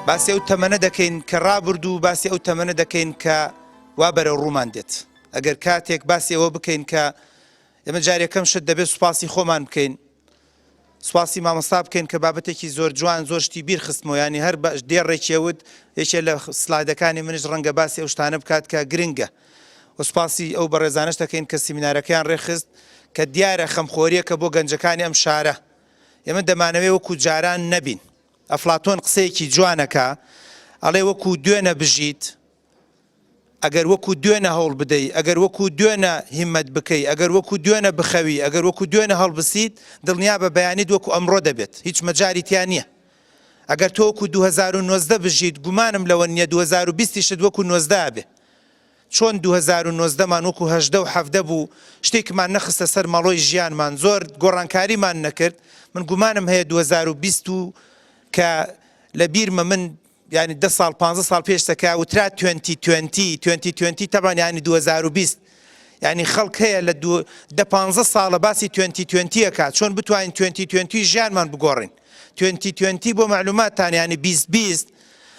باسی ئەو تەمەنە دەکەین کە ڕابرد و باسی ئەو تەمەنە دەکەین کە وا بەرەو ڕوومان دێت. ئەگەر کاتێک باسی ئەوە بکەین کە ئێمە جارێکەم شت دەبێت سوپاسی خۆمان بکەین، سوپاسی مامۆستا بکەین کە بابەتێکی زۆر جوان زۆر شتی بیر خستمەوە یانی هەر بە دێڕێکی وت یەکێ لە سلایدەکانی منیش ڕەنگە باسی ئەو شتانە بکات کە گرنگە و سوپاسی ئەو بەڕێزانەش دەکەین کە سیمینارەکەیان ڕێکخست کە دیارە خەمخۆریەکە بۆ گەنجەکانی ئەم شارە ئێمە دەمانەوێ وەکو جاران نەبین ئەفلاتۆن قسەیەکی جوانەکە ئەڵێ وەکو دوێنە بژیت ئەگەر وەکو دوێنە هەوڵ بدەی، ئەگەر وەکو دوێنە هیممەت بکەی، ئەگەر وەکو دوێنە بخەوی، ئەگەر وەکو دوێنە هەڵبسیت، دڵنیابە بەیانیت وەکو ئەمڕۆ دەبێت، هیچ مەجالی تیا نییە. ئەگەر تۆ وەکو 2019 بژیت، گومانم لەوە نییە 2020 یشت وەکو 19 ئەبێ. چۆن 2019 مان وەکو 18 و 17 بوو، شتێکمان نەخستە سەر مەڵۆی ژیانمان، زۆر گۆڕانکاریمان نەکرد، من گومانم هەیە 2020 و کە لە بیرمە من یانی دە ساڵ پانزە ساڵ پێش تەکا وترا twenty twenty twenty twenty تەبان یانی 2020 یانی خەڵک هەیە لە دو دە پانزە ساڵە باسی twenty twenty ئەکا چۆن بتوانین twenty twenty ژیانمان بگۆڕین twenty twenty بۆ مەعلوماتتان یانی 20 20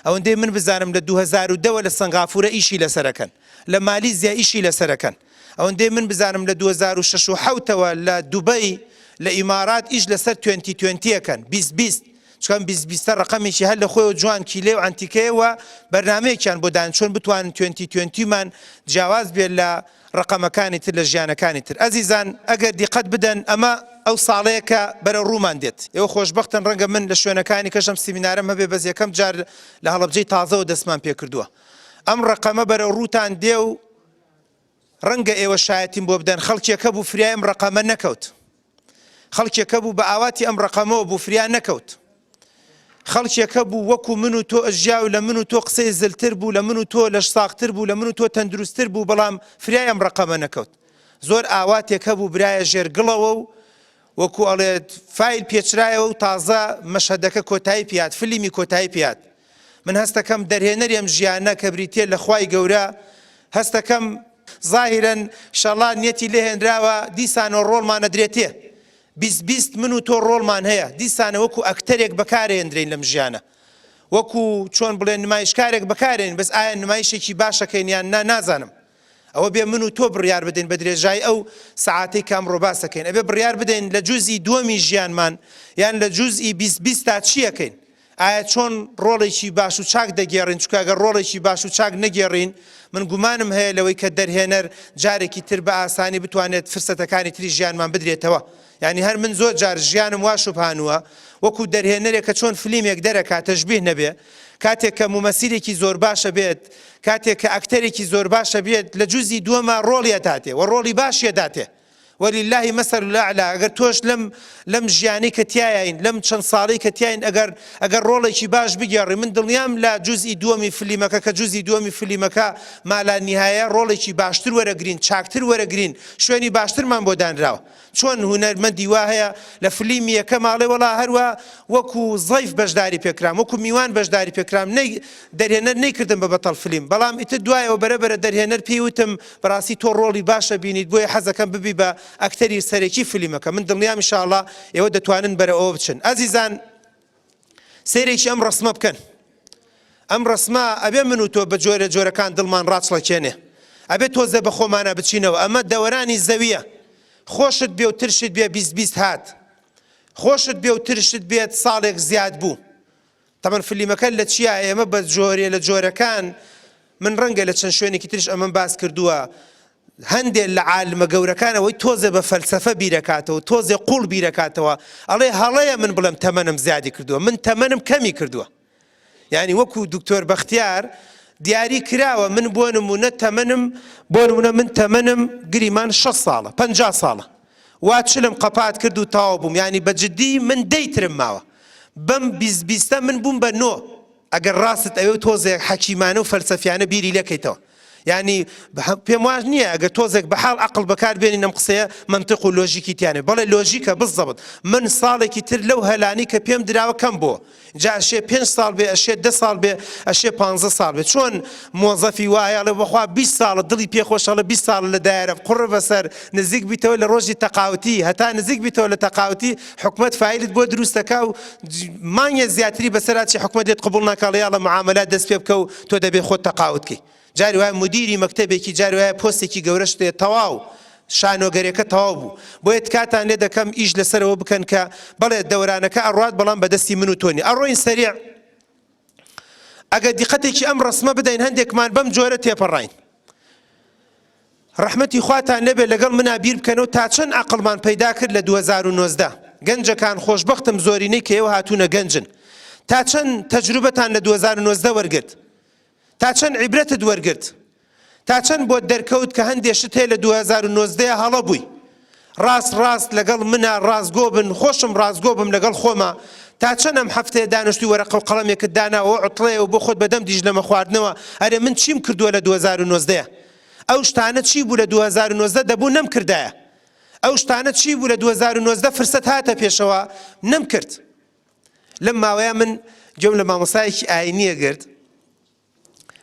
ئەوەندەی من بزانم لە 2010 وە لە سەنغافورە ئیشی لەسەرەکەن لە مالیزیا ئیشی لەسەرەکەن ئەوەندەی من بزانم لە 2006 و حەوتەوە لە دوبەی لە ئیمارات ئیش لەسەر twenty twenty ئەکەن 20 20 چونکە ئەم 20 بیستە ڕەقەمێکی هەر لە خۆیەوە جوان کیلێ و عەنتیکەیە و بەرنامەیەکیان بۆ دان چۆن بتوانن twenty twenty مان جیاواز بێت لە ڕەقەمەکانی تر لە ژیانەکانی تر. ئەزیزان ئەگەر دیقەت بدەن ئەمە ئەو ساڵەیە کە بەرەو ڕوومان دێت. ئێوە خۆشبەختن ڕەنگە من لە شوێنەکانی کەش ئەم سیمینارەم هەبێ بەس یەکەم جار لە هەڵەبجەی تازەوە دەستمان پێکردووە. ئەم ڕەقەمە بەرەو ڕووتان دێ و ڕەنگە ئێوە شایەتیم بۆ بدەن خەڵکێک هەبوو فریای ئەم ڕەقەمە نەکەوت. خەڵکێک هەبوو بە ئاواتی ئەم ڕەقەمەوە بوو فریا نەکەوت. خەڵکێک هەبوو وەکو من و تۆ ئەژیا و لە من و تۆ قسەی زلتر بوو، لە من و تۆ لەشساغتر بوو، لە من و تۆ تەندروستتر بوو، بەڵام فریای ئەم ڕەقەمە نەکەوت. زۆر ئاواتێک هەبوو برایە ژێر گڵەوە و وەکو ئەڵێت فایل پێچرایەوە و تازە مەشهەدەکە کۆتایی پێهات، فلیمی کۆتایی پێهات. من هەستەکەم دەرهێنەری ئەم ژیانە کە بریتیە لە خوای گەورە هەستەکەم زاهیرەن شەڵا نیەتی لێ هێنراوە دیسانەوە ڕۆڵمان ئەدرێتێ 20 20 من و تۆ ڕۆڵمان هەیە دیسانە وەکو ئەکتەرێک بەکارێندرین لەم ژیانە وەکو چۆن بڵێن نمایشکارێک بەکارێن بەس ئایا نمایشێکی باشەکەین یان نا نازانم ئەوە بێ من و تۆ بڕیار بدەین بە درێژای ئەو سەعاتەی کە ئەمڕۆ باس دەکەین ئەبێ بڕیار بدەین لە جوزئی دووەمی ژیانمان یان لە جوزئی 20 20 تا چیەکەین ئایا چۆن ڕۆڵێکی باش و چاک دەگێڕین، چونکە ئەگەر ڕۆڵێکی باش و چاک نەگێڕین، من گومانم هەیە لەوەی کە دەرهێنەر جارێکی تر بە ئاسانی بتوانێت فرسەتەکانی تری ژیانمان بدرێتەوە. یانی هەر من زۆر جار ژیانم وا شوبهانووە، وەکو دەرهێنەرێک کە چۆن فلیمێک دەرەکا تەشبیه نەبێ، کاتێک کە مومەسیلێکی زۆر باشە بێت، کاتێک کە ئەکتەرێکی زۆر باشە بێت، لە جوزی دووەما ڕۆڵی ئەداتێ و ڕۆڵی باشی ئەداتێ. وللە مثل الاعلی ئەگەر تۆش لەم لەم ژیانەی کە تیایین لەم چەند ساڵەی کە تیاین ئەگەر ئەگەر ڕۆڵێکی باش بگێڕی من دڵنیام لە جوزئی دووەمی فلیمەکە کە جوزئی دووەمی فلیمەکە مالا نیهایە ڕۆڵێکی باشتر وەرەگرین چاکتر وەرەگرین شوێنی باشترمان بۆ دانراوە چۆن هونەرمەندی وا هەیە لە فلیمی یەکەم ئاڵێ وەڵا هەروا وەکو زەیف بەشداری پێکرام وەکو میوان بەشداری پێکرام نەی دەرهێنەر نەیکردم بە بەتەڵ فلیم بەڵام ئیتر دوایەوە بەرە بەرە دەرهێنەر پێی وتم بەڕاستی تۆ ڕۆڵی باشە بینیت بۆیە حەزەکەم ببی بە ئەکتەری سەرەکی فلیمەکە من دڵنیام ئیشاڵا ئێوە دەتوانن بەرە ئەوە بچن ئەزیزان سەیرێکی ئەم ڕەسمە بکەن ئەم ڕەسمە ئەبێ من و تۆ بە جۆرە جۆرەکان دڵمان ڕاچڵەکێنێ ئەبێ تۆزێ بە خۆمانە بچینەوە ئەمە دەوەرانی زەویە خۆشت بێ و ترشت بێ 20 20 هات خۆشت بێ و ترشت بێت ساڵێک زیاد بوو تەبەن فلیمەکە لە چیا ئێمە بە جۆرێ لە جۆرەکان من ڕەنگە لە چەند شوێنێکی تریش ئەمەم باس کردووە هەندێک لە عالمە گەورەکان ئەوەی تۆزێ بە فەلسەفە بیرەکاتەوە تۆزێ قوڵ بیرەکاتەوە ئەڵێ هەڵەیە من بڵێم تەمەنم زیادی کردووە من تەمەنم کەمی کردووە یعنی وەکو دکتۆر بەختیار دیاری کراوە من بۆ نمونە تەمەنم بۆ نمونە من تەمەنم گریمان 6 ساڵە 50 ساڵە وا چلم قەپات کرد و تەواو بووم یانی بە جدی من دەی ترم ماوە بەم 20 بیستە من بووم بە نۆ ئەگەر ڕاستت ئەوێ و تۆزێک حەکیمانە و فەلسەفیانە بیری لێکەیتەوە. یانی پێم واش نییە ئەگەر تۆزێک بە حاڵ عەقڵ بەکار بێنین ئەم قسەیە مەنتق و لۆژیکی تیانێ بەڵێ لۆژیکە بزەبت من ساڵێکی تر لەو هەلانی کە پێم دراوە کەم بۆ جا ئەشێ پێنج ساڵ بێ ئەشێ دە ساڵ بێ ئەشێ پانزە ساڵ بێ چۆن مۆزەفی وایە ئەڵێ بەخوا 20 ساڵە دڵی پێ خۆش ئەڵێ 20 ساڵە لە دایرەم قوڕ بەسەر نزیک بیتەوە لە ڕۆژی تەقاوتی هەتا نزیک بیتەوە لە تەقاوتی حکومەت فایلت بۆ دروست دەکا و مانگێ زیاتری بەسەرا چی حکومەت لێت قبوڵ ناکا ئەڵێ یاڵە معامەلات دەست پێ بکە و تۆ دەبێ خۆت تەقاوت کەی جاری وایە مدیری مەکتەبێکی جاری وایە پۆستێکی گەورەشت هەیە تەواو شانۆگەرێکە تەواو بوو بۆیە تکاتان لێ دەکەم ئیش لەسەرەوە بکەن کە بەڵێ دەورانەکە ئەڕوات بەڵام بەدەستی من و تۆ نیە ئەڕۆین سەریع ئەگەر دیقەتێکی ئەم ڕەسمە بدەین هەندێکمان بەم جۆرە تێپەڕین ڕەحمەتی خواتان لێبێ لەگەڵ منا بیر بکەنەوە تا چەند عەقڵمان پەیدا کرد لە 2019 گەنجەکان خۆشبەختم زۆرینەی کە ئێوە هاتوونە گەنجن تا چەند تەجروبەتان لە 2019 وەرگرت تا چەند عیبرەتت وەرگرت تا چەند بۆت دەرکەوت کە هەندێ شت هەیە لە 2019 هەڵە بووی ڕاست ڕاست لەگەڵ منا ڕاستگۆ بن خۆشم ڕاستگۆ بم لەگەڵ خۆما تا چەند ئەم هەفتەیە دانیشتوی وەرەقە و قەڵەمێکت داناوە عوتڵەیە و بۆ خۆت بەدەم دیژلەمە خواردنەوە ئەرێ من چیم کردووە لە 2019 ئەو شتانە چی بوو لە 2019 دەبوو نەمکردایە ئەو شتانە چی بوو لە 2019 فرسەت هاتە پێشەوە نەمکرد لەم ماوەیە من گوێم لە مامۆستایەکی ئاینیە گرت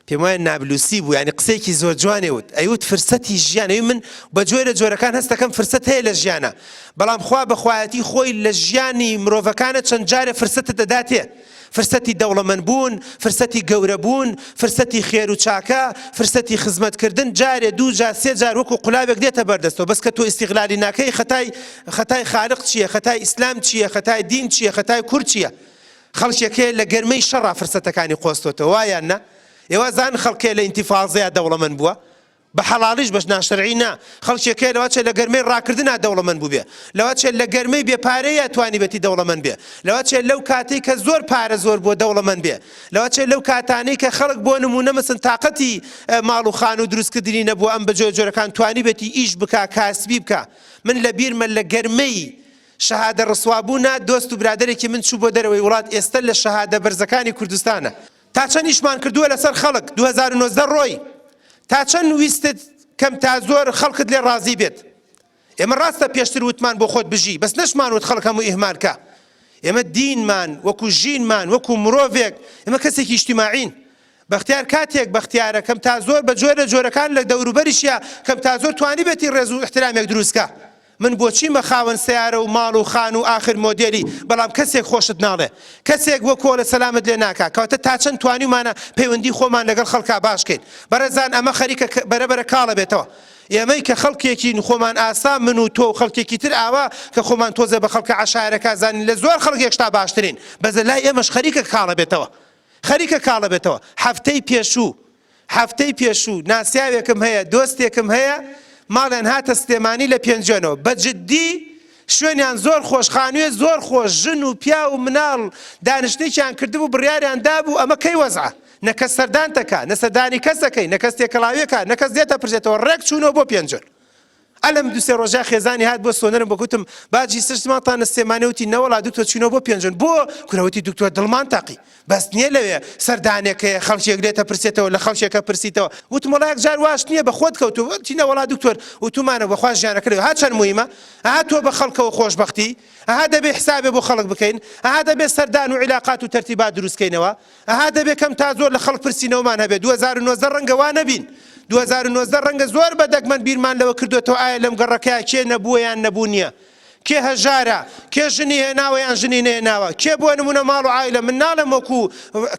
پێم وایە نابلوسی بوو ینی قسەیەکی زۆر جوانێ وت ئەیوت فرسەتی ژیان ئەوی من بە جۆرە جۆرەکان هەستەکەم فرسەت هەیە لە ژیانە بەڵام خوا بەخوایەتی خۆی لە ژیانی مرۆڤەکانە چەند جارێ فرسەتت دەداتێ فرسەتی دەوڵەمەند بوون، فرسەتی گەورە بوون، فرسەتی خێر و چاکە، فرسەتی خزمەت کردن، جارێ دوو جار سێ جار وەکو قولابێک دێتە بەردەستەوە بەس کە تۆ ئیستیغلالی ناکەی خەتای خەتای خالق چییە خەتای ئیسلام چییە خەتای دین چییە خەتای کورد چییە خەڵکێک هەیە لە گەرمەی شەڕا فرسەتەکانی قۆستۆتەوە وا یان نا ئێوە زان خەڵکێ لە ئینتیفازەیا دەوڵەمەند بووە بە حەڵاڵیش بەس ناشەرعی نا، خەڵکێک هەیە لەوەچێ لە گەرمەی ڕاکردنا دەوڵەمەند بووبێ، لەوەچێ لە گەرمەی بێ پارەییا توانیبێتی دەوڵەمەند بێ، لەوەچێ لەو کاتەی کە زۆر پارە زۆر بووە دەوڵەمەند بێ، لەوەچێ لەو کاتانەی کە خەڵک بۆ نموونە مەسەن تاقەتی ماڵ و خانوو دروستکردنی نەبووە ئەم بە جۆرە جۆرەکان توانیبێتی ئیش بکا کاسبی بکا. من لە بیرمە لە گەرمەی شەهادە ڕسوا بوونا دۆست و برادەرێکی من چوو بۆ دەرەوەی وڵات ئێستە لە شەهادە بەرزەکانی کوردستانە. تا چەند ئیشمان کردووە لەسەر خەڵک 2019 ڕۆی تا چەند ویستت کەم تا زۆر خەڵکت لێ ڕازی بێت ئێمە ڕاستە پێشتر وتمان بۆ خۆت بژی بەس نەشمان وت خەڵک هەموو ئیهمال کە ئێمە دینمان وەکو ژینمان وەکو مرۆڤێک ئێمە کەسێکی ئیجتیماعین بەختیار کاتێک بەختیارە کەم تا زۆر بە جۆرە جۆرەکان لە دەوروبەریشیا کەم تا زۆر توانیبێتی ڕێز و ئیحترامێک دروستکە من بۆچیمە خاوەن سەیارە و ماڵ و خانوو ئاخر مۆدێلی بەڵام کەسێک خۆشت ناڵێ کەسێک وە کۆلە سەلامت لێ ناکا کەواتە تا چەند توانیومانە پەیوەندی خۆمان لەگەڵ خەڵکا باش کەین بەڕێزان ئەمە خەریکە بەرە بەرە کاڵە بێتەوە ئێمەی کە خەڵکێکین خۆمان ئاسا من و تۆ و خەڵکێکی تر ئاوا کە خۆمان تۆزێ بە خەڵکە عەشایەرەکا زانین لە زۆر خەڵک یەکشتا باشترین بەس لە لای ئێمەش خەریکە کاڵە بێتەوە خەریکە کاڵە بێتەوە هەفتەی پێشوو هەفتەی پێشوو ناسیاوێکم هەیە دۆستێکم هەیە ماڵیان هاتە سلێمانی لە پێنجوێنەوە بە جدی شوێنیان زۆر خۆش خانووێ زۆر خۆش ژن و پیاو و مناڵ دانیشتنێکیان کردبوو بڕیاریان دابوو ئەمە کەی وەزعە نە کەس سەردانتەکا نە سەردانی کەس دەکەی نە کەس تێکەڵاویەکا نە کەس دێتە پرسێتەوە ڕێک چوونەوە بۆ پێنجوێن ئەلم دوو سێ ڕۆژە خێزانی هات بۆ سۆنەرم بۆ گوتم باجی سرت ماڵتان لە سلێمانی وتی نەوەڵا دکتۆر چوینەوە بۆ پێنجوێن بۆ کورە وتی دکتۆر دڵمان تەقی بەس نییە لەوێ سەردانێک هەیە خەڵکێک لێتە پرسێتەوە لە خەڵکێکە پرسیتەوە وتم وەڵا یەکجار واش نییە بە خۆت کەوتووە وتی نەوەڵا دکتۆر وتومانە بەخوا ژیانەکە لەوێ ها چەند موهیمە ها تۆ بە خەڵکەوە خۆشبەختی ها دەبێ حسابێ بۆ خەڵک بکەین ها دەبێ سەردان و عیلاقات و تەرتیبات دروست کەینەوە ئەها دەبێ کەم تا زۆر لە خەڵک پرسینەوەمان هەبێ 2019 ڕەنگە وا نەبین 2019 ڕەنگە زۆر بە دەگمەن بیرمان لەوە کردوێتەوە ئایا لەم گەڕەکەیا کێ نەبووە یان نەبوو نییە کێ هەژارە کێ ژنی هێناوە یان ژنی نەهێناوە کێ بۆ نمونە ماڵ و عایلە من ناڵێم وەکو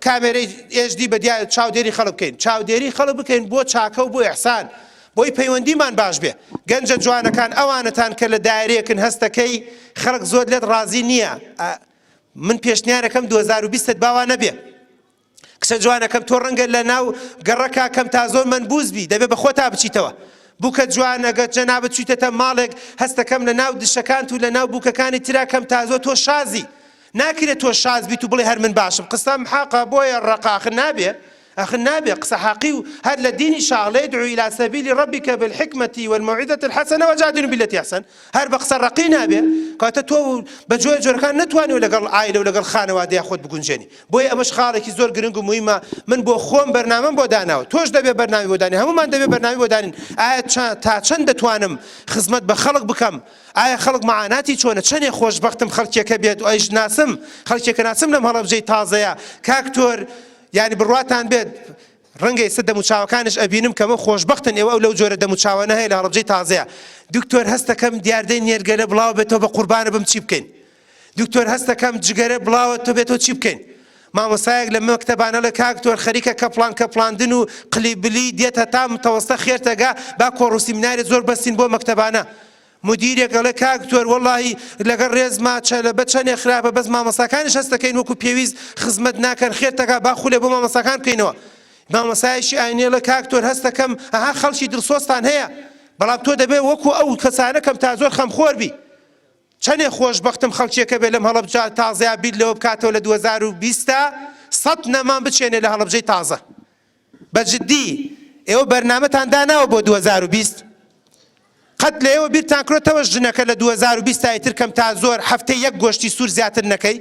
کامێرەی HD بە دیار چاودێری خەڵک بکەین چاودێری خەڵک بکەین بۆ چاکە و بۆ ئیحسان بۆی پەیوەندیمان باش بێ گەنجە جوانەکان ئەوانەتان کە لە دایرەیەکن هەستەکەی خەڵک زۆر لێت ڕازی نییە من پێشنیارەکەم 2020 با وا نەبێ کچە جوانەکەم تۆ ڕەنگە لە ناو گەڕەکا کەم تا زۆر مەنبوز بی دەبێ بە خۆتا بچیتەوە بووکە جوان ئەگەر جەنابت چویتەتە ماڵێک هەستەکەم لە ناو دشەکانت و لە ناو بووکەکانی ترا کەم تا زۆر تۆ شازی ناکرێت تۆ شاز بیت و بڵێ هەر من باشم قسەم حەقە بۆیە ڕەقە ئاخر نابێ. ئەخر نابێ قسە حەقی و هەر لە دینی شاڵێ ادع الى سبیل ربک بالحکمة والموعظة الحسنة وجادلهم بالتي احسن هەر بە قسە ڕەقی نابێ کەواتە تۆ بە جۆرە جۆرەکان نەتوانیوە لەگەڵ عایلە و لەگەڵ خانەوادەیا خۆت بگونجێنی بۆیە ئەمەش خاڵێکی زۆر گرنگ و مویمە من بۆ خۆم بەرنامەم بۆ داناوە تۆش دەبێ بەرنامی بۆ دانێ هەمومان دەبێ بەرنامی بۆ دانین ئایا تا چەند دەتوانم خزمەت بە خەڵک بکەم ئایا خەڵک معاناتی چۆنە چەنێ خۆشبەختم خەڵکێکە بێت و ئەیش ناسم خەڵکێکە ناسم لەم هەڵەبجەی تازەیە کاک تۆر یانی بڕواتان بێت ڕەنگە ئێستا دەموچاوەکانش ئەبینم کە من خۆشبەختن ئێوە ئەو لەو جۆرە دەموچاوانە هەیە لە هەڵەبجەی تازەیە دکتۆر هەستەکەم دیاردەی نێرگەلە بڵاو بێتەوە بە قوربانە بم چی بکەین دکتۆر هەستەکەم جگەرە بڵاوە تۆ بێتەوە چی بکەین مامۆسایەک لە مەکتەبانە لە کاک تۆر خەریکە کەپڵان کەپڵاندن و قلی بلی دێت هەتا متەوەستە خێرتەگا با کۆڕ و سیمینارێ زۆر بەستین بۆ مەکتەبانە مدیرێک ئەڵێ کاک دکتۆر وەڵاهی لەگەڵ ڕێزما چەلەبە چەنێ خراپە بەس مامۆستاکانیش هەست دەکەین وەکو پێویست خزمەت ناکەن خێرتەکا با خولێ بۆ مامۆستاکان بکەینەوە مامۆستایەکی ئاینی ئەڵێ کاک دکتۆر هەست دەکەم ئەها خەڵکی دڵسۆزتان هەیە بەڵام تۆ دەبێ وەکو ئەو کەسانە کەم تا زۆر خەمخۆر بی چەنێ خۆشبەختم خەڵکیەکە بێ لەم هەڵەبجە تازەیا بیر لەوە بکاتەوە لە 2020 تا سەت نەمام بچێنێ لە هەڵەبجەی تازە بە جدی ئێوە بەرنامەتان داناوە بۆ 2020 قەت لە ئێوە بیرتان کرۆتەوە ژنەکە لە 2020 تا ئیتر کەم تا زۆر هەفتەی یەک گۆشتی سوور زیاتر نەکەی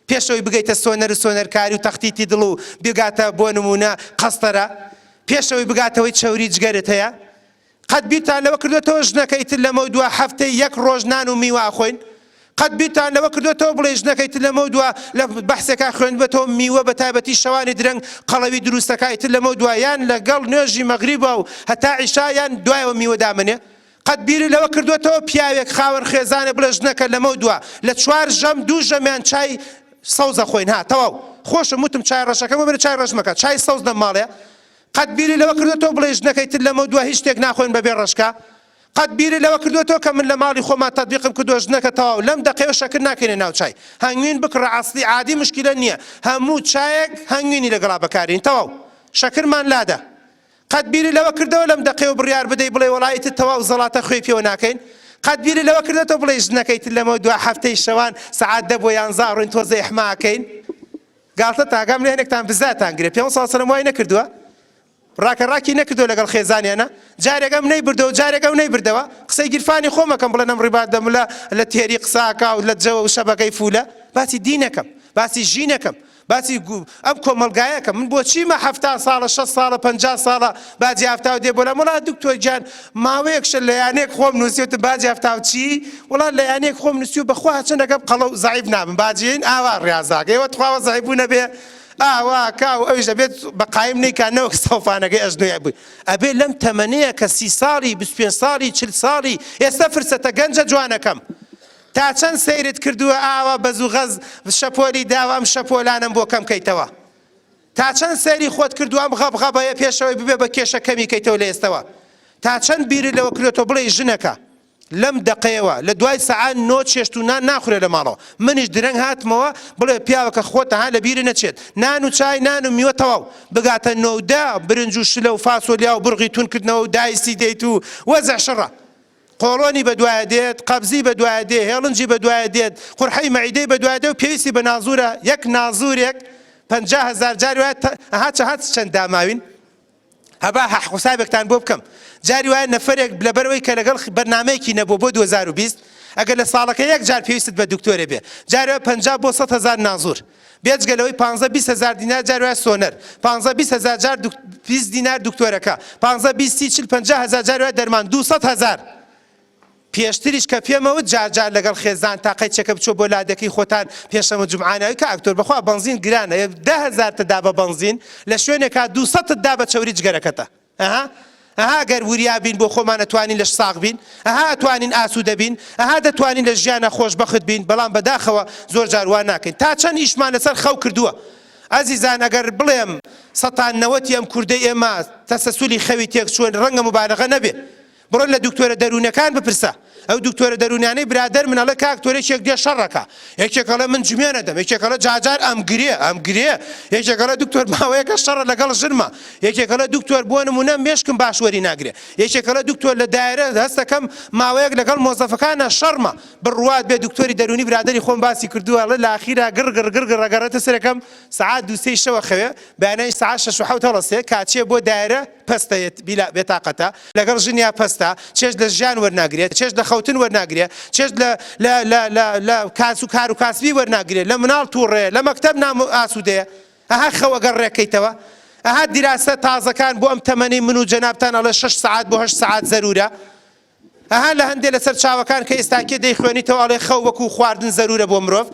پێش ئەوەی بگەیتە سۆنەر و سۆنەرکاری و تەختیتی دڵ و بگاتە بۆ نموونە قەستەرە پێش ئەوەی بگاتەوەی چەوری جگەرت هەیە قەت بیرتان لەوە کردۆتەوە ژنەکە ئیتر لەمەودوا هەفتەی یەک ڕۆژ نان و میوە ئەخۆین؟ قەت بیرتان لەوە کردۆتەوە بڵێی ژنەکە ئیتر لەمەودوا لە بەحسێکا خوێندبێتەوە میوە بە تایبەتی شەوانی درەنگ قەڵەوی دروستەکا ئیتر لەمەودوا یان لەگەڵ نوێژی مەغریبا و هەتا عیشا یان دوایەوە میوە دامەنێ؟ قەت بیرت لەوە کردۆتەوە پیاوێک خاوەن خێزانێ بڵێ ژنەکە لەمەودوا لە چوار ژەم دوو ژەمیان چای سەوز ئەخۆین ها تەواو خۆشم وتم چای ڕەشەکەم وەبرە چای ڕەش مەکە چای سەوز لەم ماڵێ قەت بیرت لەوە کردۆتەوە بڵێی ژنەکەی تر لەمەودوا هیچ شتێک ناخۆین بەبێ ڕەشکە؟ قەت بیرت لەوە کردۆتەوە کە من لە ماڵی خۆما تەتبیقم کردووە ژنەکە تەواو لەم دەقەیەوە شەکر ناکەینە ناو چای هەنگوین بکڕە ئەسڵی عادی مشکیلە نییە هەموو چایەک هەنگوینی لەگەڵا بەکارین تەواو شەکرمان لادا قەت بیرت لەوە کردەوە لەم دەقەیەوە بڕیار بدەی بڵێی وەڵا ئیتر تەواو زەڵاتە خوێی پێوە ناکەین؟ قەت بیرت لەوە کردۆتەوە بڵێی ژنەکەی تر لەمەودوا هەفتەی شەوان سەعات دە بۆ یانزە ئەڕۆین تۆزێ ئیحما ئەکەین؟ گاڵتە تاگام لێ هەنێکتان بزاتان گرێ پێغەمبەر صلی سلام وای نەکردووە ڕاکە ڕاکی نەکردووە لەگەڵ خێزانیانە جارێک ئەم نەیبردەوە جارێک ئەو نەیبردەوە قسەی گیرفانی خۆمەکەم بڵێن ئەم ڕیبات دەملە لە تێری قساکا و لە جەوە و شەبەکەی فولە باسی دینەکەم باسی ژینەکەم باسی ئەم کۆمەڵگایەکەم من بۆچیمە 70 ساڵە 6 ساڵە 50 ساڵە باجی هەفتاو دێ بۆ لام وڵا دکتۆر گیان ماوەیەکشە لە یانەیەک خۆم نووسیوتم باجی هەفتاو چی وڵا لە یانەیەک خۆم نووسیو بەخوا چەندەکەم قەڵەو زەعیف نابم باجیین ئاوا ڕیازاکە ئێوە تخواوە زەعیف بوو نەبێ ئاوا کا و ئەویش ئەبێت بە قایم نەیکا نەوەک سەوفانەکەی ئەژنۆی بووی ئەبێ لەم تەمەنەیە کە سی ساڵی 25 ساڵی 40 ساڵی ئێستا فرسەتە گەنجە جوانەکەم تا چەند سەیرت کردووە ئاوا بەز و غەز شەپۆلی داوە ئەم شەپۆلانەم بۆ کەم کەیتەوە تا چەند سەیری خۆت کردووە ئەم غەبغەبەیە پێشەوەی ببێ بە کێشە کەمی کەیتەوە لە ئێستەوە تا چەند بیرت لەوە کردۆتەوە بڵێی ژنەکە لەم دەقەیەوە لە دوای سەعات نۆ چێشت و نان ناخورێ لە ماڵەوە منیش درەنگ هاتمەوە بڵێ پیاوەکە خۆت ها لە بیرت نەچێت نان و چای نان و میوە تەواو بگاتە نۆ و دە برنج و شلە و فاسۆلیا و برغی تون کردنەوە و دایسی دەیت و وەزع شڕە قۆڵۆنی بەدوایە دێت، قەبزی بەدوایە دێ، هێڵنجی بەدوایە دێت، قورحەی مەعیدەی بەدوایە دێ و پێویستی بە نازوورە، یەک نازوورێک 50,000 جاری وایە ئەها چەهات چەند داماوین هەبا حسابێکتان بۆ بکەم جاری وایە نەفەرێک لەبەرئەوەی کە لەگەڵ بەرنامەیەکی نەبووە بۆ 2020 ئەگەر لە ساڵەکە یەک جار پێویستت بە دکتۆرێ بێ جاری وایە 50 بۆ 100 هەزار نازوور بێجگە لەوەی پانزە 20 هەزار دینار جاری وایە سۆنەر پانزە 20 هەزار جار 20 دینار دکتۆرەکە پانزە 20 سی چل 50 هەزار جاری وایە دەرمان 200 هەزار پێشتریش کە پێمەوت جار جار لەگەڵ خێزان تا قەیچەکە بچۆ بۆ لادێکەی خۆتان پێنجشەممە جومعە ناوی کاک دکتۆر بەخوا بەنزین گرانە 10 هەزارتە دا بە بەنزین لە شوێنێکا دووسەدت دا بە چەوری جگەرەکەتە ئەها ئەها گەر وریا بین بۆ خۆمان ئەتوانین لەش ساغ بین ئەها ئەتوانین ئاسوودە بین ئەها دەتوانین لە ژیانا خۆشبەخت بین بەڵام بەداخەوە زۆر جار وا ناکەین تا چەند ئیشمان لەسەر خەو کردووە ئازیزان ئەگەر بڵێم سەتان نەوەتی ئەم کوردەی ئێمە تەسەسولی خەوی تێکچووە ڕەنگە موبالەغە نەبێ بڕۆن لە دکتۆرە دەروونەکان بپرسە. ئەو دکتۆرە دەروونیانەی برادەر من ئەڵێ کاک تۆر یەکێک دێ شەڕەکە یەکێک ئەڵێ من جمێن ئەدەم یەکێک ئەڵێ جاجار ئەمگرێ ئەمگرێ یەکێک ئەڵێ دکتۆر ماوەیەکە شەڕە لەگەڵ ژنمە یەکێک ئەڵێ دکتۆر بۆ نمونە مێشکم باش وەری ناگرێ یەکێک ئەڵێ دکتۆر لە دایرە هەستەکەم ماوەیەک لەگەڵ مۆزەفەکانە شەڕمە بڕوات بێ دکتۆری دەروونی برادەری خۆم باسی کردووە ئەڵێ لە ئاخیرا گڕ گڕ گڕ گڕ ئەگەڕێتە سەرەکەم سەعات دوو سێی شەوە خەوێ بەیانیانی سەعات شەش و حەوت هەڵەسێ کاچێ بۆ دایرە پەستە بیلا بێتاقەتە لەگەڵ ژنیا پەستە چێژ لە ژیان وەرناگرێ چێژ لە خەوتن وەرناگرێ چێژ لە لە لە لە لە کاس و کار و کاسبی وەرناگرێ لە مناڵ توڕەیە لە مەکتەب نام ئاسوودەیە ئەها خەو ئەگەر ڕێکەیتەوە ئەها دیراسە تازەکان بۆ ئەم تەمەنەی من و جەنابتان ئەڵێ شەش سەعات بۆ هەشت سەعات زەرورە ئەها لە هەندێ لە سەرچاوەکان کە ئێستاکێ دەیخوێنیتەوە ئەڵێ خەو وەکو خواردن زەرورە بۆ مرۆڤ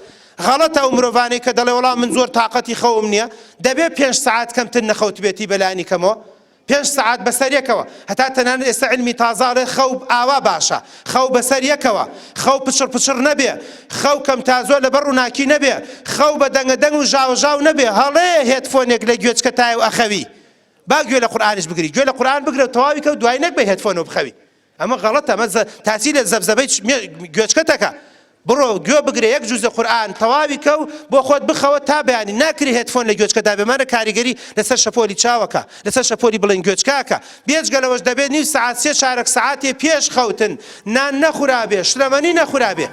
غەڵەتە ئەو مرۆڤانەی کە دەڵێ وەڵا من زۆر تاقەتی خەوم نییە دەبێ پێنج سەعات کەمتر نەخەوتبێتی بەلانی کەمەوە پێنج سەعات بەسەر یەکەوە هەتا تەنانەت ئێستا علمی تازە ئەڵێ خەو ئاوا باشە خەو بەسەر یەکەوە خەو پچڕ پچڕ نەبێ خەو کەم تا زۆر لەبەر ڕووناکی نەبێ خەو بە دەنگە دەنگ و ژاوەژاو نەبێ هەڵەیە headphone ێک لە گوێچکەتایە و ئەخەوی با گوێ لە قورئانیش بگری گوێ لە قورئان بگرە و تەواوی کە و دوای نەک بە headphone ەوە بخەوی ئەمە غەڵەتە ئەمە تاسی لە زەبزەبەی گوێچکەتەکە بڕۆ گوێ بگرە یەک جوزە قورئان تەواوی کە و بۆ خۆت بخەوە تا بەیانی ناکری headphone لە گوێچکەدا بێمانە کاریگەری لەسەر شەپۆلی چاوەکە لەسەر شەپۆلی بڵین گوێچکاکە بێجگە لەوەش دەبێت نیو سەعات سێ چارەک سەعاتێ پێش خەوتن نان نەخورابێ شلەمەنی نەخورابێ.